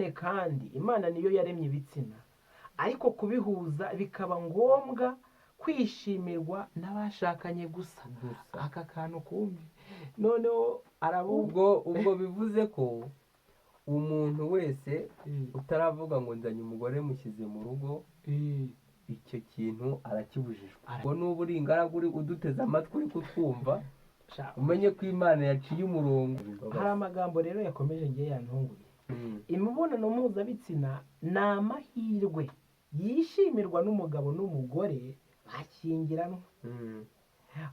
Nanone kandi Imana niyo yaremye ibitsina, ariko kubihuza bikaba ngombwa kwishimirwa n'abashakanye gusa. Gusa. Aka kantu kumbi noneho arabu Ubwo bivuze ko umuntu wese utaravuga ngo nzanye umugore mushyize mu rugo, icyo kintu arakibujijwe. Ngo nuba uri ingaragu, uri uduteze amatwi, uri kutwumva, umenye ko Imana yaciye umurongo. Hari amagambo rero yakomeje ngiye yantunguye. Imibonano mpuzabitsina ni amahirwe yishimirwa n'umugabo n'umugore bashyingiranwa,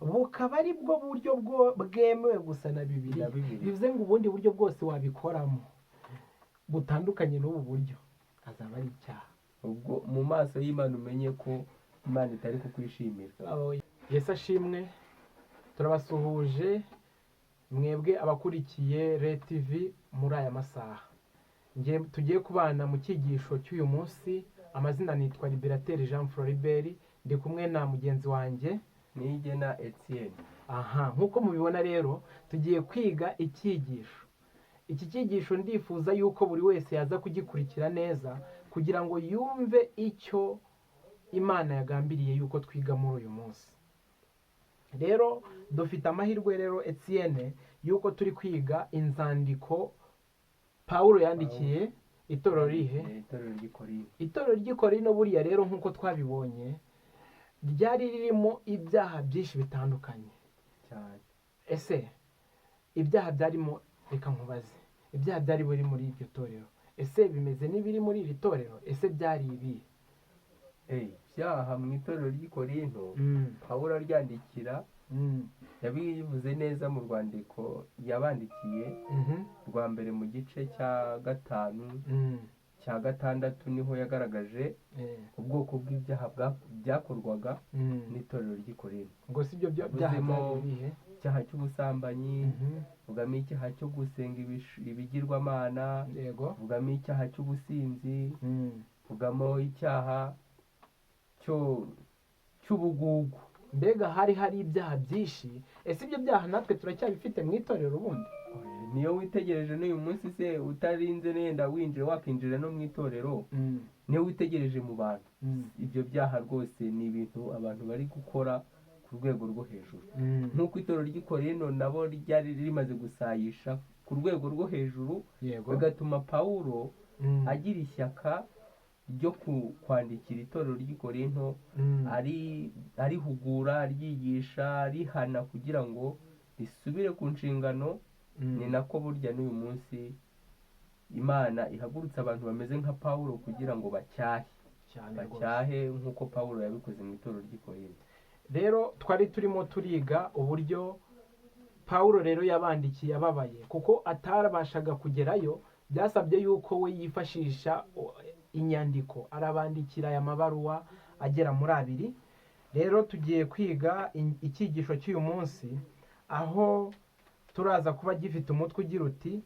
bukaba ari bwo buryo bwemewe gusa na Bibiliya. Na Bibiliya. Bivuze ngo ubundi buryo bwose wabikoramo butandukanye n'ubu buryo azaba ari icyaha. Ubwo mu maso y'Imana umenye ko Imana itari kukwishimira. Yesu ashimwe. Turabasuhuje mwebwe abakurikiye RTV muri aya masaha. Ngiye tugiye kubana mu cyigisho cy'uyu munsi. Amazina nitwa Liberateur Jean Floribert, ndi kumwe na mugenzi wanjye Niyigena Etienne. Aha, nk'uko mubibona rero, tugiye kwiga icyigisho. Iki cyigisho ndifuza yuko buri wese yaza kugikurikira neza kugira ngo yumve icyo Imana yagambiriye yuko twiga muri uyu munsi. Rero dufite amahirwe rero, Etienne, yuko turi kwiga inzandiko Pawulo yandikiye itorero rihe? Itorero ry'i Korinto. Itorero ry'i Korinto. Buriya rero, nk'uko twabibonye, ryari ririmo ibyaha byinshi bitandukanye. Cyane. Ese ibyaha byarimo, reka nkubaze, ibyaha byari biri muri iryo torero, ese bimeze n'ibiri muri iri torero? Ese byari ibihe? Ibyaha mu itorero ry'i Korinto Pawulo aryandikira, yabivuze neza mu rwandiko yabandikiye rwa mbere mu gice cya 5, cya 6, niho yagaragaje ubwoko bw'ibyaha byakorwaga n'itorero ry'i Korinto. Ngo si ibyo byaha Buzimo byari ibihe? icyaha cy'ubusambanyi, vugamo icyaha cyo gusenga ibigirwamana, vugamo icyaha cy'ubusinzi, vugamo icyaha cy'ubugugu. Mbega hari ibyaha byinshi. Ese ibyo byaha natwe turacyabifite mu itorero ubundi? Niyo witegereje n'uyu munsi se, utarinze nenda winjira, wakinjira no mu itorero, niyo witegereje mu bantu, ibyo byaha rwose ni ibintu abantu bari gukora ku rwego rwo hejuru, nk'uko itorero ry'i Korinto nabo ryari rimaze gusayisha ku rwego rwo hejuru, bigatuma Pawulo agira ishyaka ryo kwandikira itorero ry'i Korinto, ari arihugura, ryigisha, rihana kugira ngo risubire ku nshingano. Ni nako burya n'uyu munsi Imana ihagurutse abantu bameze nka Pawulo kugira ngo bacyahe, Cyane rwose. bacyahe nk'uko Pawulo yabikoze mu itorero ry'i Korinto. Rero twari turimo turiga uburyo Pawulo rero yabandikiye ababaye, kuko atarabashaga kugerayo. Byasabye yuko we yifashisha inyandiko, arabandikira aya mabaruwa agera muri abiri. Rero tugiye kwiga icyigisho cy'uyu munsi, aho turaza kuba gifite umutwe ugira uti: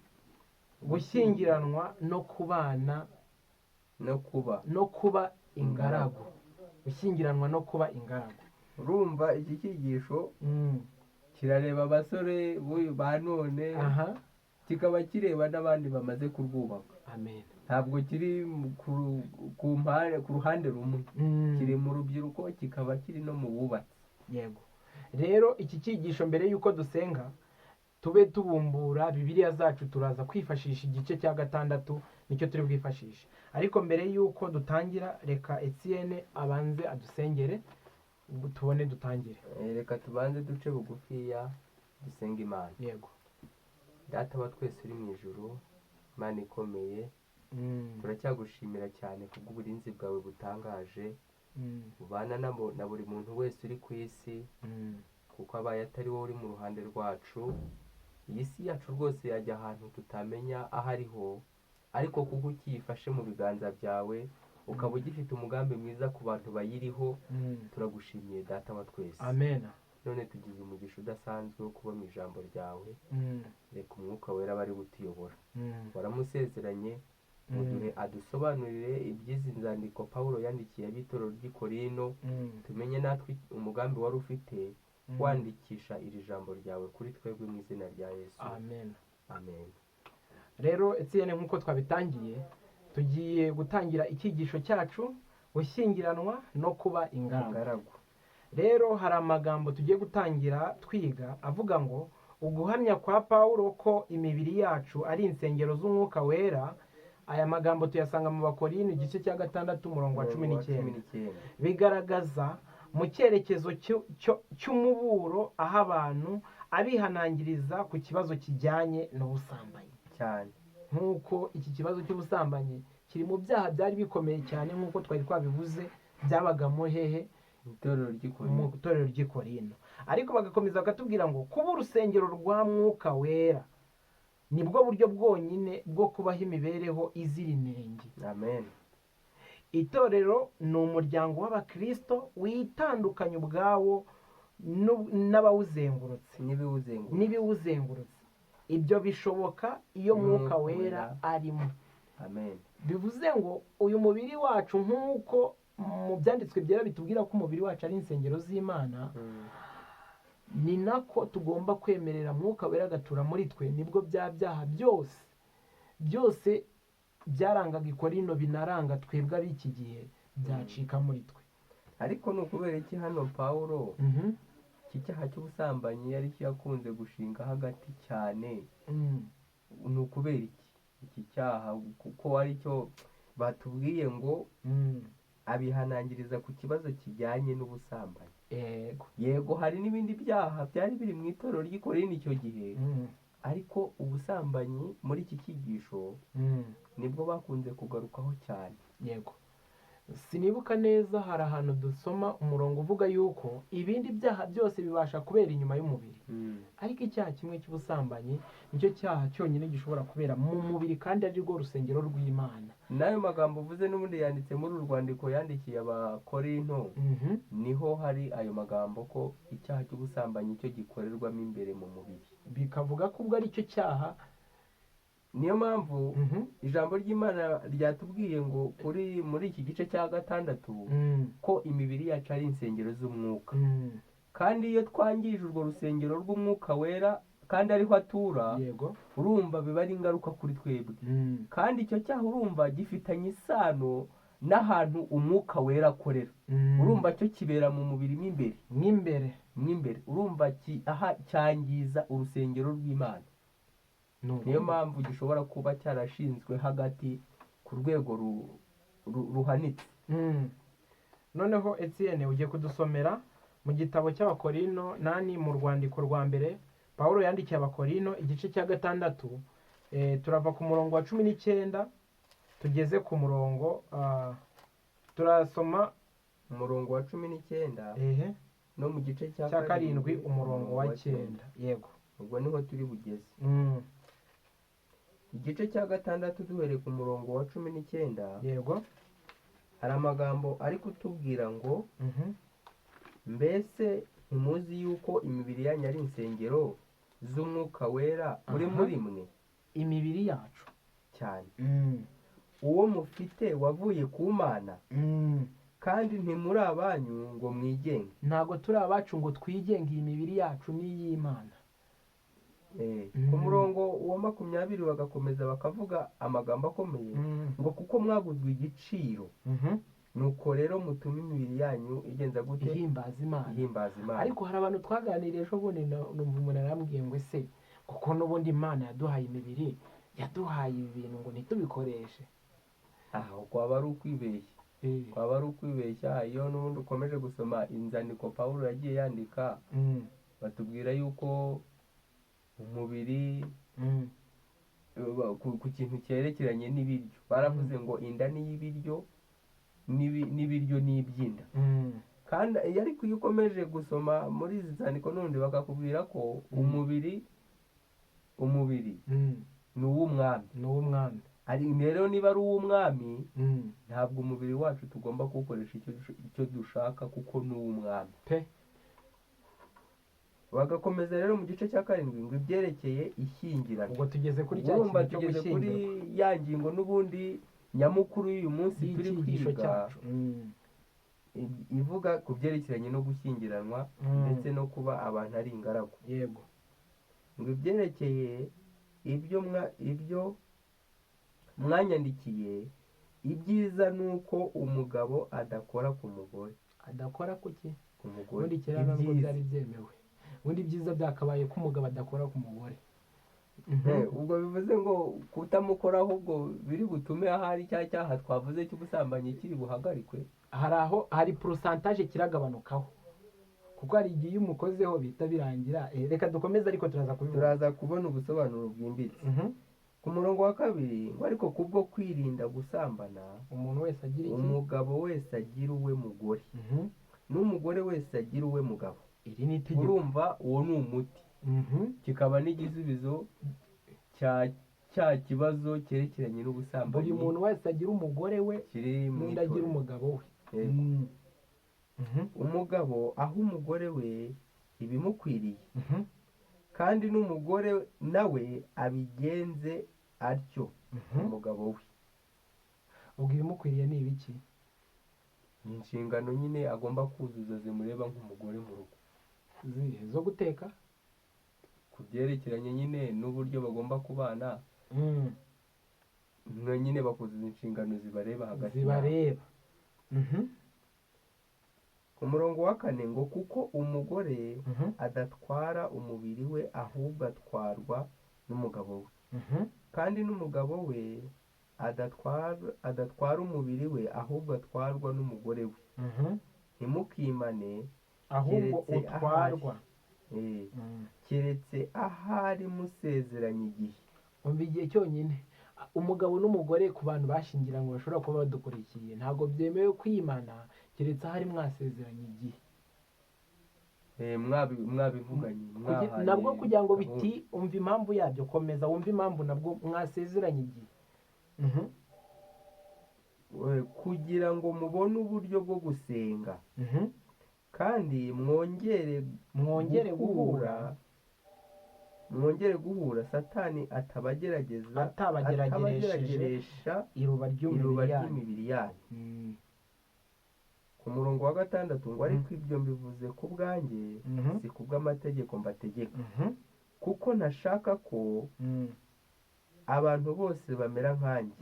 "Gushyingiranwa no kubana no kuba no kuba ingaragu". Gushyingiranwa no kuba ingaragu. Urumva iki cyigisho kirareba abasore b'uyu ba none, kikaba kireba n'abandi bamaze kurwubaka. Amen. Ntabwo kiri ku ruhande rumwe, kiri mu rubyiruko, kikaba kiri no mu bubatsi. Yego. Rero iki cyigisho, mbere y'uko dusenga, tube tubumbura Bibiliya zacu. Turaza kwifashisha igice cya 6, nicyo turi bwifashishe. Ariko mbere y'uko dutangira, reka Etienne abanze adusengere, ubwo tubone dutangire. Reka tubanze duce bugufiya dusenge Imana. Yego. Data wa twese uri mu ijuru, Imana ikomeye, turacyagushimira cyane kubw'uburinzi bwawe butangaje bubana na buri muntu wese uri ku isi, kuko abaye atari wowe uri mu ruhande rwacu, iyi si yacu rwose yajya ahantu tutamenya aho ariho. Ariko kuko ukiyifashe mu biganza byawe, ukaba ugifite umugambi mwiza ku bantu bayiriho, turagushimiye, Data wa twese. Amen. None tugize umugisha udasanzwe wo kuba mu ijambo ryawe. Reka Umwuka Wera bari butuyobora, waramusezeranye, muduhe adusobanurire iby'izi nzandiko Pawulo yandikiye ab'itorero ry'i Korinto, tumenye natwe umugambi wari ufite wandikisha iri jambo ryawe kuri twebwe, mu izina rya Yesu. Amen. Amen. Rero Etienne, nk'uko twabitangiye Tugiye gutangira icyigisho cyacu, gushyingiranwa no kuba ingaragu. Ingaragu. Rero hari amagambo tugiye gutangira twiga avuga ngo uguhamya kwa Pawulo ko imibiri yacu ari insengero z'umwuka wera. Aya magambo tuyasanga mu Bakorinto igice cya 6 umurongo wa 19. 19. Bigaragaza mu cyerekezo cy'umuburo aho abantu abihanangiriza ku kibazo kijyanye n'ubusambanyi. Cyane. Nk'uko iki kibazo cy'ubusambanyi kiri mu byaha byari bikomeye cyane, nk'uko twari twabivuze, byabagamo hehe? Mu itorero ry'i Korinto. Mu itorero ry'i Korinto. Ariko bagakomeza bakatubwira ngo kuba urusengero rwa mwuka wera nibwo buryo bwonyine bwo kubaho imibereho izira inenge. Amen. Itorero ni umuryango w'abakristo witandukanya ubwawo n'abawuzengurutse. N'ibiwuzengurutse. N'ibiwuzengurutse. Ibyo bishoboka iyo mwuka wera arimo. Amen. Bivuze ngo uyu mubiri wacu, nk'uko mu byanditswe byera bitubwira ko umubiri wacu ari insengero z'Imana, ni nako tugomba kwemerera mwuka wera agatura muri twe. Nibwo bya byaha byose byose byarangaga i Korinto binaranga twebwe ab'iki gihe byacika muri twe. Ariko ni ukubera iki hano Pawulo iki cyaha cy'ubusambanyi yari yakunze gushinga hagati cyane? Ni ukubera iki iki cyaha, kuko aricyo batubwiye ngo abihanangiriza ku kibazo kijyanye n'ubusambanyi? Yego. Yego, hari n'ibindi byaha byari biri mu itorero ry'i Korinto icyo gihe, ariko ubusambanyi muri iki cyigisho nibwo bakunze kugarukaho cyane. Yego, sinibuka neza, hari ahantu dusoma umurongo uvuga yuko ibindi byaha byose bibasha kubera inyuma y'umubiri, ariko icyaha kimwe cy'ubusambanyi nicyo cyaha cyonyine gishobora kubera mu mubiri, kandi ari rwo rusengero rw'Imana. N'ayo magambo uvuze n'ubundi yanditse muri uru rwandiko yandikiye Abakorinto, niho hari ayo magambo ko icyaha cy'ubusambanyi cyo gikorerwamo imbere mu mubiri. Bikavuga ko ubwo ari cyo cyaha. Niyo mpamvu ijambo ry'Imana ryatubwiye ngo kuri muri iki gice cya 6 ko imibiri yacu ari insengero z'umwuka, kandi iyo twangije urwo rusengero rw'umwuka wera kandi ariho atura, yego, urumva biba ari ingaruka kuri twebwe. Kandi icyo cyaha urumva gifitanye isano n'ahantu umwuka wera akorera. Urumva cyo kibera mu mubiri mo imbere. Mo imbere. Urumva cyangiza urusengero rw'Imana. Niyo mpamvu gishobora kuba cyarashinzwe hagati ku rwego ruhanitse. Noneho Etienne ugiye kudusomera mu gitabo cy'Abakorino, nani, mu rwandiko rwa mbere Pawulo yandikiye Abakorino igice cya 6, turava ku murongo wa 19 tugeze ku murongo, turasoma umurongo wa 19 no mu gice cya 7 umurongo wa 9. Yego, ubwo niho turi bugeze. Igice cya 6 duhereye ku murongo wa 19. Yego. Hari amagambo ari kutubwira ngo mbese ntimuzi yuko imibiri yanyu ari insengero z'umwuka wera uri muri mwe? Imibiri yacu cyane. Uwo mufite wavuye ku Mana, kandi ntimuri abanyu ngo mwigenge. Ntabwo turi abacu ngo twigenge, iyi mibiri yacu ni iy'Imana. Ku murongo wa 20 bagakomeza bakavuga amagambo akomeye ngo kuko mwaguzwe igiciro, nuko rero mutume imibiri yanyu igenza gute? Ihimbaza Imana. Ihimbaza Imana. Ariko hari abantu twaganiriye ejo bundi, numva umuntu arambwiye ngo ese kuko n'ubundi Imana yaduhaye imibiri, yaduhaye ibintu ngo ntitubikoreshe. Aho kwaba ari ukwibeshya. Kwaba ari ukwibeshya. Iyo n'ubundi ukomeje gusoma inzandiko Pawulo yagiye yandika, batubwira yuko umubiri ku kintu cyerekeranye n'ibiryo baravuze ngo inda ni iy'ibiryo, n'ibiryo ni iby'inda. Kandi ariko iyo ukomeje gusoma muri izi nzandiko n'ubundi bakakubwira ko umubiri ni uw'umwami. Ni uw'umwami. Rero niba ari uw'umwami, ntabwo umubiri wacu tugomba kuwukoresha icyo dushaka kuko ni uw'umwami. Pe. Bagakomeza rero mu gice cya 7 ngo ibyerekeye ishyingiranwa. Ubwo tugeze kuri cya kintu cyo gushyingirwa. Kuri ya ngingo n'ubundi nyamukuru y'uyu munsi turi kwiga, ivuga ku byerekeranye no gushyingiranwa ndetse no kuba abantu ari ingaragu. Yego. Ngo ibyerekeye ibyo mwanyandikiye Ibyiza ni uko umugabo adakora ku mugore. Adakora kuki? Ku mugore. Ubundi kera ntabwo byari byemewe. Ubundi ibyiza byakabaye ko umugabo adakora ku mugore. Ubwo bivuze ngo kutamukoraho ubwo biri butume ahari cya cyaha twavuze cy'ubusambanyi kiri buhagarikwe. Hari aho hari porosantaje kiragabanukaho, kuko hari igihe iyo umukozeho bihita birangira. Reka dukomeze, ariko turaza kubibona, turaza kubona ubusobanuro bwimbitse. Ku murongo wa 2 ngo ariko kubwo kwirinda gusambana, umuntu wese agira iki? Umugabo wese agira uwe mugore, n'umugore wese agira uwe mugabo. Iri ni itegeko. Urumva uwo ni umuti, kikaba n'igisubizo cya kibazo cyerekeranye n'ubusambanyi. Buri muntu wese agira umugore we, n'undi agira umugabo we. Umugabo aho umugore we ibimukwiriye, kandi n'umugore nawe abigenze atyo umugabo we. Ubwo ibimukwiriye ni ibiki? Ni inshingano nyine agomba kuzuza zimureba nk'umugore mu rugo. Zihe? Zo guteka? Ku byerekeranye nyine n'uburyo bagomba kubana, nyine bakuzuza inshingano zibareba hagati zibareba. Ku murongo wa 4 ngo kuko umugore adatwara umubiri we, ahubwo atwarwa n'umugabo we, kandi n'umugabo we adatwara umubiri we, ahubwo atwarwa n'umugore we. Ntimukimane, ahubwo utwarwa, keretse ahari musezeranye igihe. Umva igihe cyonyine umugabo n'umugore ku bantu bashingiranywe bashobora kuba badukurikiye, ntabwo byemewe kwimana keretse ahari mwasezeranye igihe. Mwabivuganye nabwo kugira ngo biti umva impamvu yabyo, komeza wumva impamvu nabwo mwasezeranye igihe, kugira ngo mubone uburyo bwo gusenga, kandi mwongere guhura, Satani atabagerageresha iruba ry'imibiri yanyu. Ku murongo wa 6 ngo ariko ibyo mbivuze ku bwanjye, si ku bw'amategeko mbategeka, kuko ntashaka ko abantu bose bamera nkanjye,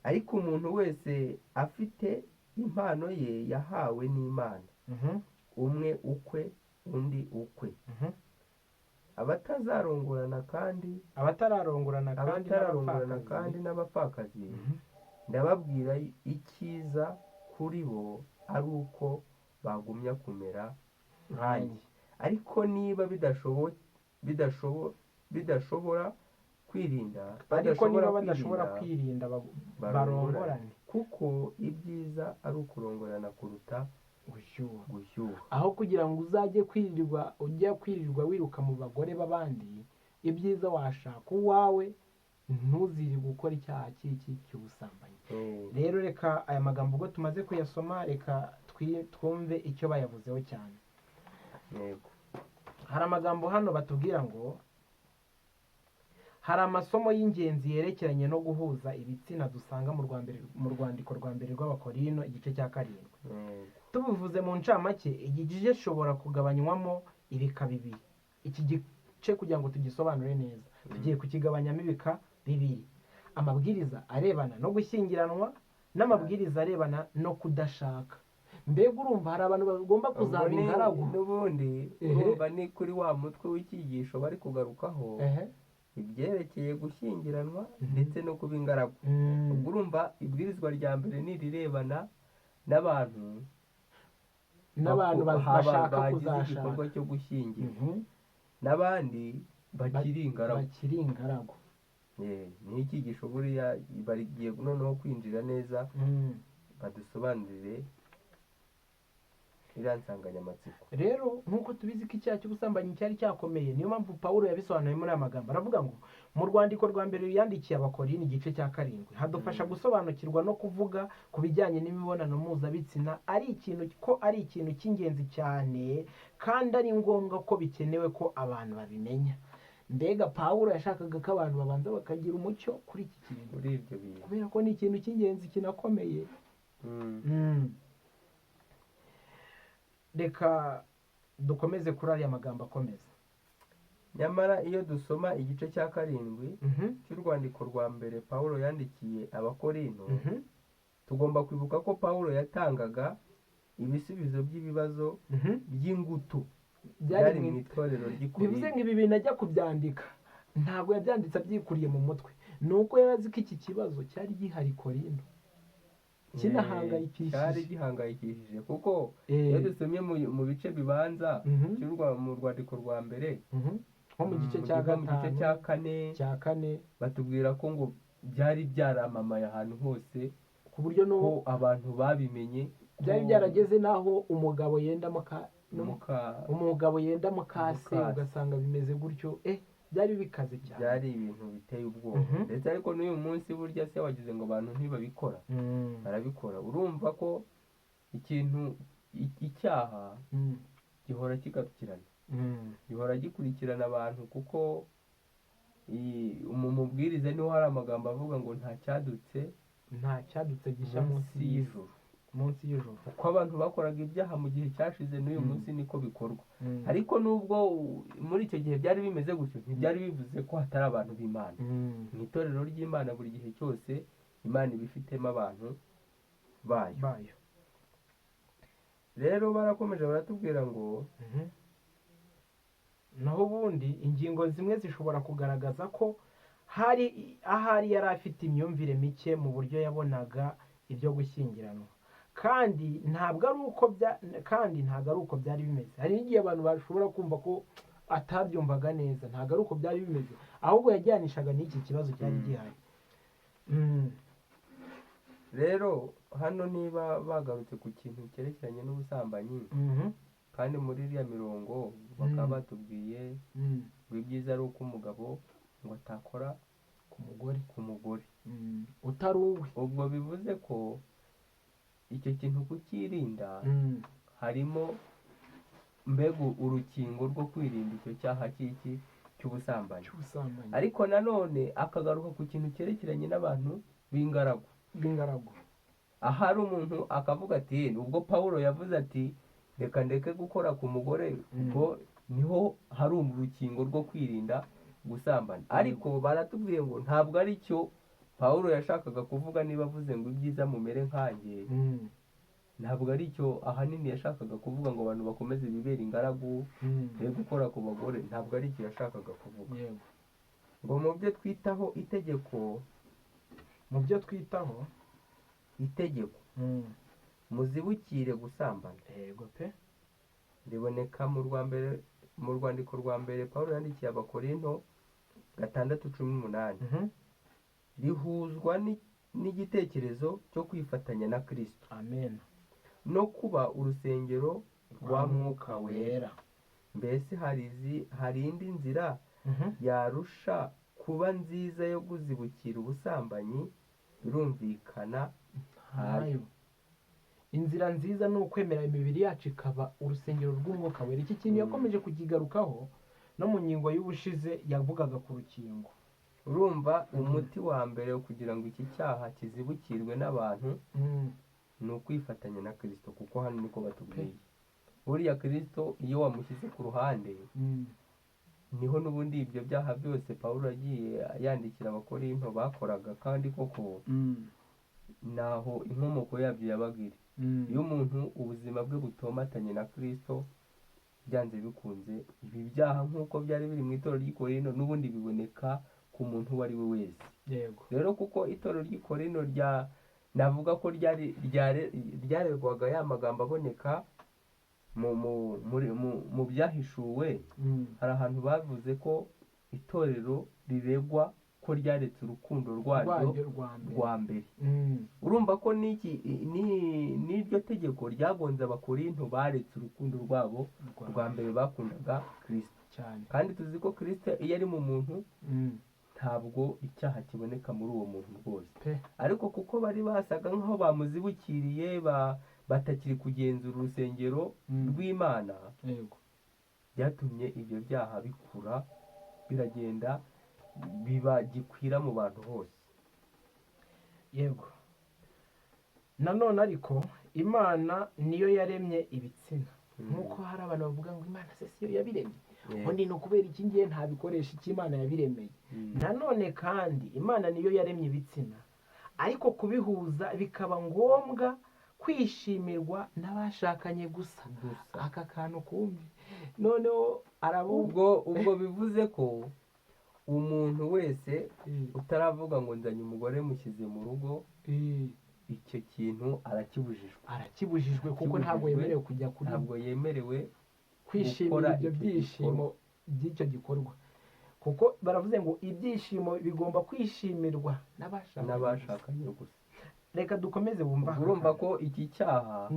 ariko umuntu wese afite impano ye yahawe n'Imana, umwe ukwe undi ukwe. Abatazarongorana kandi abatararongorana kandi n'abapfakazi, ndababwira icyiza kuri bo ari uko bagumya kumera nkanjye. Ariko niba bidashobora kwirinda, ariko niba badashobora kwirinda barongorane, kuko ibyiza ari ukurongorana kuruta gushyuha. Aho kugira ngo uzajye kwirirwa ujya kwirirwa wiruka mu bagore b'abandi, ibyiza washaka uwawe, ntuzire gukora icyaha cy'iki cy'ubusambanyi. Rero reka aya magambo ubwo tumaze kuyasoma, reka twumve icyo bayavuzeho cyane. Yego. Hari amagambo hano batubwira ngo hari amasomo y'ingenzi yerekeranye no guhuza ibitsina dusanga mu rwandiko rwa mbere rw'Abakorino igice cya 7. Tubivuze mu ncamake, iki gice gishobora kugabanywamo ibika bibiri. Iki gice kugira ngo tugisobanure neza, tugiye kukigabanyamo ibika bibiri: amabwiriza arebana no gushyingiranwa n'amabwiriza arebana no kudashaka. Mbega urumva hari abantu bagomba kuzaba ingaragu. N'ubundi urumva ni kuri wa mutwe w'icyigisho bari kugarukaho, ibyerekeye gushyingiranwa ndetse no kuba ingaragu. Ubwo urumva ibwirizwa rya mbere ni irirebana n'abantu bashaka kuzashaka igikorwa cyo gushyingirwa, n'abandi bakiri ingaragu. Ni icyigisho buriya barigiye noneho kwinjira neza, badusobanurire iriya nsanganyamatsiko. Rero nk'uko tubizi ko icyaha cy'ubusambanyi cyari cyakomeye, niyo mpamvu Pawulo yabisobanuye muri aya magambo. Aravuga ngo mu rwandiko rwa mbere yandikiye Abakorino igice cya 7 hadufasha gusobanukirwa no kuvuga ku bijyanye n'imibonano mpuzabitsina ari ikintu ko ari ikintu cy'ingenzi cyane, kandi ari ngombwa ko bikenewe ko abantu babimenya. Mbega Pawulo yashakaga ko abantu babanza bakagira umucyo kuri iki kintu, kuri ibyo bintu, kubera ko ni ikintu cy'ingenzi kinakomeye. Reka dukomeze kuri ariya magambo akomeza. Nyamara iyo dusoma igice cya 7 cy'urwandiko rwa mbere Pawulo yandikiye Abakorino, Tugomba kwibuka ko Pawulo yatangaga ibisubizo by'ibibazo by'ingutu byari mu itorero ry'i Bivuze Korinto. ngo ibi bintu ajya kubyandika ntabwo yabyanditse abyikuriye mu mutwe, ni uko yari azi ko iki kibazo cyari gihari i Korinto, kinahangayikishije. Cyari gihangayikishije kuko iyo dusomye mu bice bibanza mu rwandiko rwa mbere, Nko mu gice cya nko mu gice gatanu, cya kane, cya kane, batubwira ko ngo byari byaramamaye ahantu hose, ku buryo ko no abantu babimenye ko byari byarageze n'aho umugabo yenda muka umugabo yenda mukase, Mukase. ugasanga bimeze gutyo, byari bikaze cyane. Byari ibintu biteye ubwoba. Ndetse ariko n'uyu munsi burya se wagize ngo abantu ntibabikora, barabikora. Urumva ko ikintu icyaha gihora kigarukirana, gihora gikurikirana abantu, kuko mu mubwiriza niho hari amagambo avuga ngo nta cyadutse, nta cyadutse gishya munsi y'ijuru. Munsi y'ijuru. Uko abantu bakoraga ibyaha mu gihe cyashize, n'uyu munsi niko bikorwa. Ariko nubwo muri icyo gihe byari bimeze gutyo, ntibyari bivuze ko hatari abantu b'Imana. Mu itorero ry'Imana buri gihe cyose Imana iba ifitemo abantu bayo. Bayo. Rero barakomeje baratubwira ngo Naho ubundi ingingo zimwe zishobora kugaragaza ko hari ahari yari afite imyumvire mike mu buryo yabonaga ibyo gushyingiranwa, kandi ntabwo ari uko byari bimeze. Hari n'igihe abantu bashobora kumva ko atabyumvaga neza, ntabwo ari uko byari bimeze, ahubwo yajyanishaga n'iki kibazo cyari gihari. Rero hano niba bagarutse ku kintu cyerekeranye n'ubusambanyi, kandi muri iriya mirongo bakaba batubwiye ngo ibyiza ari uko umugabo ngo atakora ku mugore, ku mugore utari uwe. Ubwo bivuze ko icyo kintu kukirinda harimo mbega urukingo rwo kwirinda icyo cyaha cy'iki cy'ubusambanyi. Cy'ubusambanyi. Ariko nanone akagaruka ku kintu cyerekeranye n'abantu b'ingaragu. B'ingaragu. Ahari umuntu akavuga ati ubwo Pawulo yavuze ati reka ndeke gukora ku mugore, ubwo niho hari urukingo rwo kwirinda gusambana. Ariko baratubwiye ngo ntabwo ari cyo Pawulo yashakaga kuvuga. Niba avuze ngo ibyiza mumere nkanjye, ntabwo ari cyo ahanini yashakaga kuvuga, ngo abantu bakomeze bibere ingaragu, be gukora ku bagore, ntabwo ari cyo yashakaga kuvuga. Ngo mu byo twitaho itegeko, Mu byo twitaho itegeko, muzibukire gusambana. Yego pe. Riboneka mu rwa mbere, mu rwandiko rwa mbere Pawulo yandikiye Abakorinto 6:18. Rihuzwa n'igitekerezo cyo kwifatanya na Kristo. Amen. No kuba urusengero rwa Mwuka Wera. Wera. Mbese hari indi nzira yarusha kuba nziza yo kuzibukira ubusambanyi? Birumvikana Ntayo. Inzira nziza ni ukwemera imibiri yacu ikaba urusengero rw'Umwuka Wera. Iki kintu yakomeje kukigarukaho no mu ngingo y'ubushize yavugaga ku rukingo. Urumva umuti wa mbere kugira ngo iki cyaha kizibukirwe n'abantu ni ukwifatanya na Kristo, kuko hano niko batubwiye. Buriya Kristo iyo wamushyize ku ruhande, niho n'ubundi ibyo byaha byose Pawulo yagiye yandikira Abakorinto bakoraga, kandi koko naho inkomoko yabyo yabaga iri. Iyo umuntu ubuzima bwe butomatanye na Kristo, byanze bikunze ibi byaha nk'uko byari biri mu itorero ry'i Korinto n'ubundi biboneka ku muntu uwo ari we wese. Rero kuko itorero ry'i Korinto rya navuga ko ryari ryarerwaga ya magambo aboneka mu byahishuwe, hari ahantu bavuze ko itorero riregwa ko ryaretse urukundo rwaryo rwa mbere. Urumva ko n'iryo tegeko ryagonze Abakorinto baretse urukundo rwabo rwa mbere bakundaga Kristo cyane. Kandi tuzi ko Kristo iyo ari mu muntu, ntabwo icyaha kiboneka muri uwo muntu rwose. Ariko kuko bari basaga nk'aho bamuzibukiriye, batakiri kugenzura urusengero rw'Imana, byatumye ibyo byaha bikura, biragenda biba gikwira mu bantu hose. Yego. Nanone ariko Imana niyo yaremye ibitsina. Nk'uko hari abantu bavuga ngo Imana se siyo yabiremye, ubundi ni ukubera iki ngiye ntabikoresha icyo Imana yabiremeye? Nanone kandi Imana niyo yaremye ibitsina, Ariko kubihuza bikaba ngombwa kwishimirwa n'abashakanye gusa. Gusa. Aka kantu kumve noneho arabu Ubwo bivuze ko umuntu wese utaravuga ngo nzanye umugore mushyize mu rugo, icyo kintu arakibujijwe. Arakibujijwe kuko ntabwo Akibujijwe, yemerewe kujya kuri ntabwo yemerewe kwishimira gukora ibyo icyo byishimo by'icyo gikorwa, kuko baravuze ngo ibyishimo bigomba kwishimirwa n'abashakanye gusa. N'abashakanye gusa. Reka dukomeze wumva Ubwo urumva ko iki cyaha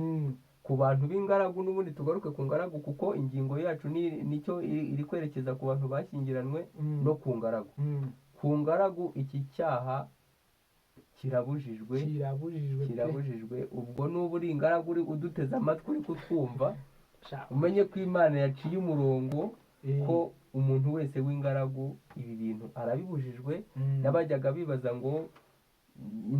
ku bantu b'ingaragu, n'ubundi tugaruke ku ngaragu kuko ingingo yacu nicyo iri kwerekeza ku bantu bashyingiranwe no ku ngaragu. Ku ngaragu iki cyaha kirabujijwe. Kirabujijwe pe. Kirabujijwe. Ubwo nuba uri ingaragu uri uduteze amatwi uri kutwumva, Sha, umenye ko Imana yaciye umurongo ko umuntu wese w'ingaragu ibi bintu arabibujijwe. N'abajyaga bibaza ngo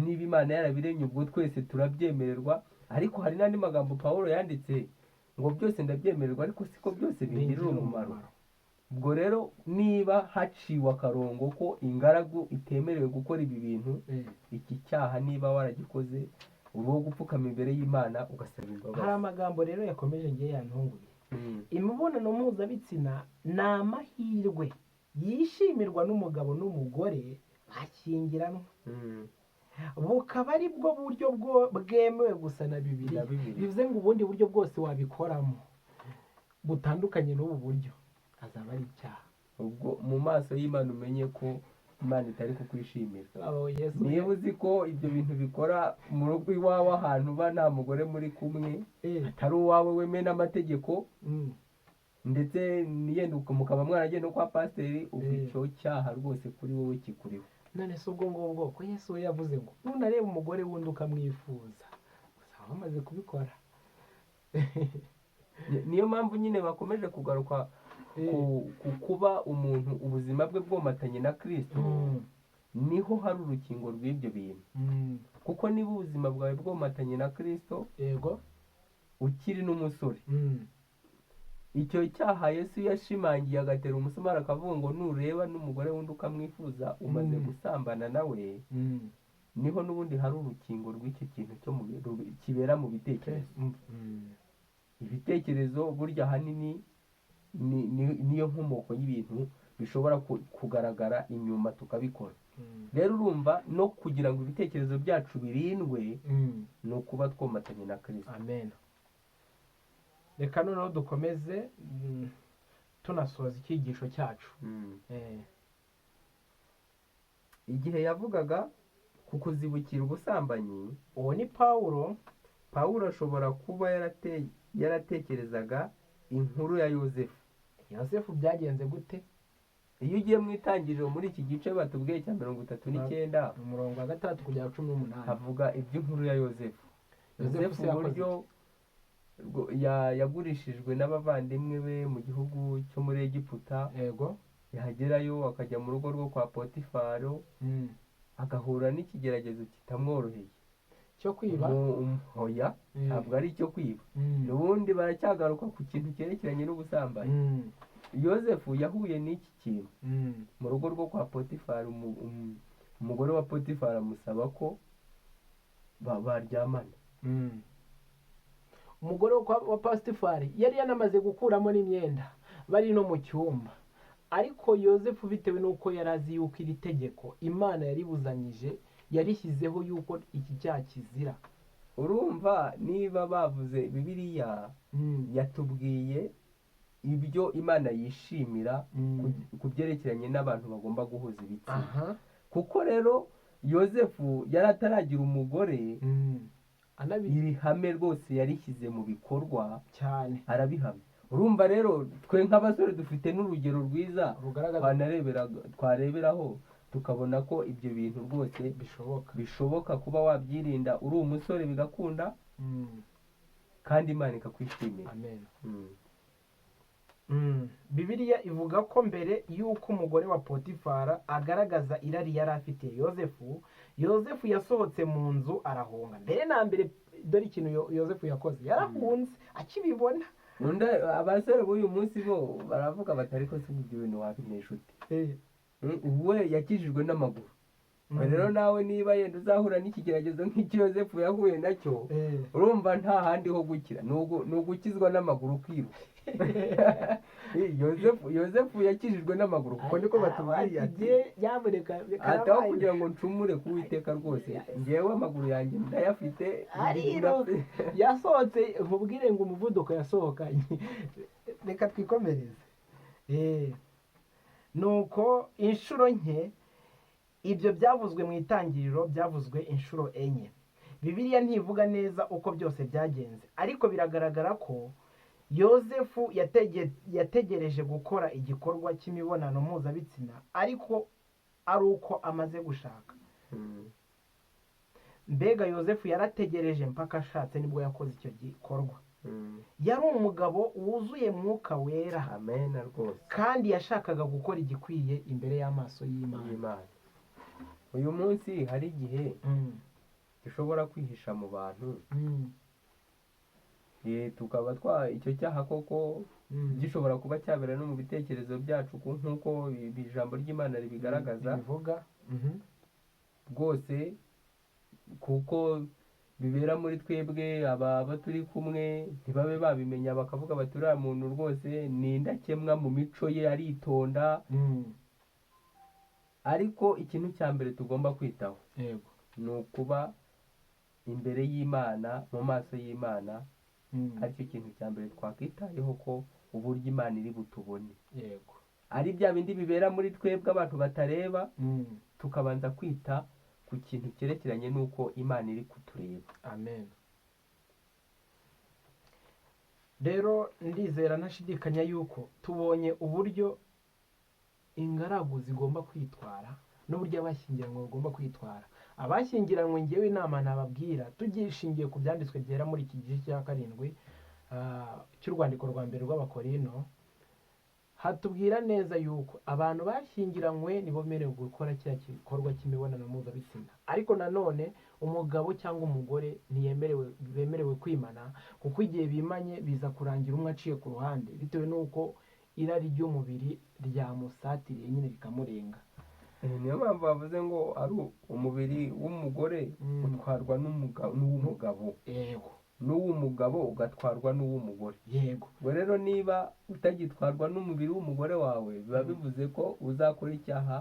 niba Imana yarabiremye ubwo twese turabyemererwa, ariko hari n'andi magambo Pawulo yanditse ngo byose ndabyemererwa ariko siko byose bingirira umumaro. Ubwo rero niba haciwe akarongo ko ingaragu itemerewe gukora ibi bintu, iki cyaha niba waragikoze uri uwo gupfukama imbere y'Imana ugasaba Hari imbabazi. amagambo rero yakomeje ngiye yantunguye. Imibonano mpuzabitsina ni amahirwe yishimirwa n'umugabo n'umugore bashyingiranwa, bukaba ari bwo buryo bwemewe gusa na Bibiliya. Na Bibiliya. Bivuze ngo ubundi buryo bwose wabikoramo butandukanye n'ubu buryo azaba ari icyaha. Ubwo mu maso y'Imana umenye ko Imana itari kukwishimira. Abo Yesu Niba uzi ko ibyo bintu bikora mu rugo iwawe ahantu uba nta mugore muri kumwe, atari uwawe wemewe n'amategeko, ndetse niyenda mukaba mwaragiye no kwa pasiteri, ubwo icyo cyaha rwose kuri wowe kikuriho. None se ubwo ngubwo ko Yesu we yavuze ngo nunareba umugore wundi ukamwifuza, uzaba wamaze kubikora. Niyo mpamvu nyine bakomeje kugaruka ku kuba umuntu ubuzima bwe bwomatanye na Kristo, niho hari urukingo rw'ibyo bintu. Kuko niba ubuzima bwawe bwomatanye na Kristo ukiri n'umusore, icyo cyaha Yesu yashimangiye agatera umusumari akavuga ngo nureba n'umugore wundi ukamwifuza umaze gusambana nawe, niho n'ubundi hari urukingo rw'icyo kintu cyo mu kibera mu bitekerezo. Ibitekerezo burya ahanini niyo nkomoko y'ibintu bishobora kugaragara inyuma tukabikora. Rero urumva no kugira ngo ibitekerezo byacu birindwe ni ukuba twomatanye na Kristo. Amen. Reka noneho dukomeze tunasoza icyigisho cyacu. Igihe yavugaga ku kuzibukira ubusambanyi, Uwo ni Pawulo. Pawulo ashobora kuba yaratekerezaga inkuru ya Yozefu. Yosefu byagenze gute? Iyo ugiye mu itangiriro muri iki gice batubwiye cya 39, Umurongo wa 6 kugera 18, havuga iby'inkuru ya Yozefu. Yozefu Yozefu se yakoze uburyo yagurishijwe n'abavandimwe be mu gihugu cyo muri Egiputa, yagerayo akajya mu rugo rwo kwa Potifaro, agahura n'ikigeragezo kitamworoheye. Cyo kwiba. Oya, ntabwo ari icyo kwiba. N'ubundi baracyagaruka ku kintu cyerekeranye n'ubusambanyi. Yozefu yahuye n'iki kintu mu rugo rwo kwa Potifari. Umugore wa Potifari amusaba ko baryamana. Umugore wa Pasitifari yari yanamaze gukuramo n'imyenda bari no mu cyumba, ariko Yozefu bitewe n'uko yari azi yuko iri tegeko Imana yaribuzanyije, yarishyizeho yuko iki cyaha kizira. Urumva niba bavuze Bibiliya yatubwiye ibyo Imana yishimira ku byerekeranye n'abantu bagomba guhuza ibitsina. Kuko rero Yozefu yari ataragira umugore, iri hame rwose yarishyize mu bikorwa cyane, arabihamya. Urumva rero twe nk'abasore dufite n'urugero rwiza rugaragaza twareberaho tukabona ko ibyo bintu rwose bishoboka. Bishoboka kuba wabyirinda uri umusore bigakunda, kandi Imana ikakwishimira. Amen. Bibiliya ivuga ko mbere y'uko umugore wa Potifara agaragaza irari yari afitiye Yozefu, Yozefu yasohotse mu nzu arahunga. Mbere na mbere dore ikintu Yozefu yakoze, yarahunze akibibona. Undi abasore b'uyu munsi bo baravuga bati ariko se ibyo bintu wabinesha ute? We yakijijwe n'amaguru. Rero nawe niba yenda uzahura n'ikigeragezo nk'icyo Yozefu yahuye nacyo, urumva nta handi ho gukira, ni ugukizwa n'amaguru kwiruka. Yozefu yakijijwe n'amaguru, kuko niko batubwiye ati nyamuneka ati aho kugira ngo ncumure ku Uwiteka rwose, ngewe amaguru yanjye ndayafite. Ariruka yasohotse, nkubwire ngo umuvuduko yasohokanye. Reka twikomereze. Nuko inshuro nke ibyo byavuzwe mu Itangiriro, byavuzwe inshuro 4. Bibiliya ntivuga neza uko byose byagenze, ariko biragaragara ko Yozefu yategereje gukora igikorwa cy'imibonano mpuzabitsina ariko ari uko amaze gushaka. Mbega Yozefu yarategereje mpaka ashatse nibwo yakoze icyo gikorwa. Yari umugabo wuzuye Mwuka Wera. Amen rwose. Kandi yashakaga gukora igikwiye imbere y'amaso y'Imana. Y'Imana. Uyu munsi hari igihe dushobora kwihisha mu bantu, tukaba twa icyo cyaha koko gishobora kuba cyabera no mu bitekerezo byacu, nk'uko ijambo ry'Imana ribigaragaza. Bivuga. Rwose kuko bibera muri twebwe, aba turi kumwe ntibabe babimenya, bakavuga bati uriya muntu rwose ni indakemwa mu mico ye, aritonda. Ariko ikintu cya mbere tugomba kwitaho ni ukuba imbere y'Imana, mu maso y'Imana, aricyo kintu cya mbere twakwitayeho, ko uburyo Imana iri butubone. Ari bya bindi bibera muri twebwe abantu batareba, tukabanza kwita ku kintu cyerekeranye n'uko Imana iri kutureba. Amen. Rero ndizera ntashidikanya yuko tubonye uburyo ingaragu zigomba kwitwara n'uburyo abashyingiranywe bagomba kwitwara. Abashyingiranywe, ngewe inama nababwira tugishingiye ku byanditswe byera muri iki gice cya 7 cy'urwandiko rwa mbere rw'Abakorino, hatubwira neza yuko abantu bashyingiranywe nibo bemerewe gukora kiriya gikorwa cy'imibonano mpuzabitsina, ariko nanone umugabo cyangwa umugore ntiyemerewe, bemerewe kwimana, kuko igihe bimanye biza kurangira umwe aciye ku ruhande bitewe n'uko irari ry'umubiri ryamusatiriye nyine rikamurenga. Niyo mpamvu bavuze ngo ari umubiri w'umugore utwarwa n'uw'umugabo. N'uw'umugabo ugatwarwa n'uw'umugore. Ubwo rero niba utagitwarwa n'umubiri w'umugore wawe, biba bivuze ko uzakora icyaha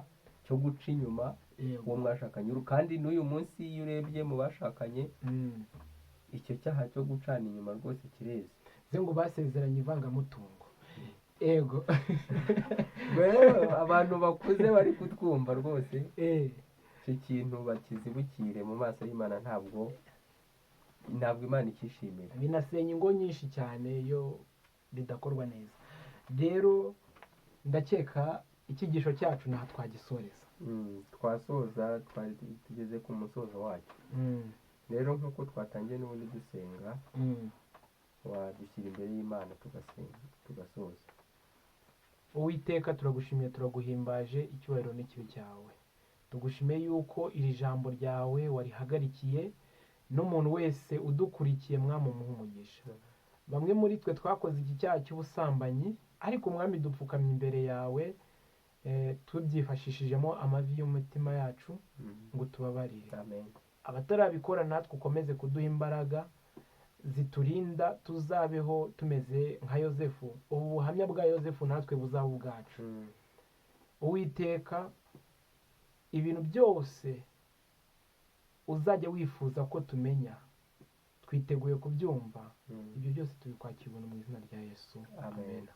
cyo guca inyuma uwo mwashakanye. Kandi n'uyu munsi iyo urebye mu bashakanye, icyo cyaha cyo gucana inyuma rwose kireze. Ze ngo basezeranye ivangamutungo. Yego. Rero abantu bakuze bari kutwumva rwose, icyo kintu bakizibukire mu maso y'Imana, ntabwo Imana ikishimira. Binasenya ingo nyinshi cyane iyo bidakorwa neza. Rero ndakeka icyigisho cyacu ntaho twagisoreza. Twasoza, twari tugeze ku musozo wacyo. Rero nk'uko twatangiye n'ubundi dusenga, wadushyira imbere y'Imana tugasenga tugasoza. Uwiteka, turagushimiye, turaguhimbaje, icyubahiro n'ikibi cyawe. Tugushimiye yuko iri jambo ryawe warihagarikiye n'umuntu wese udukurikiye, Mwami umuhe umugisha. Bamwe muri twe twakoze iki cyaha cy'ubusambanyi, ariko Mwami dupfukamye imbere yawe, tubyifashishijemo amavi y'umutima yacu ngo tubabarire. Amen. Abatarabikora natwe ukomeze kuduha imbaraga ziturinda, tuzabeho tumeze nka Yozefu. Ubu buhamya bwa Yozefu natwe buzaba ubwacu. Uwiteka, ibintu byose uzajya wifuza ko tumenya, twiteguye kubyumva. Ibyo byose tubikwakira ubuntu mu izina rya Yesu. Amen. Amen.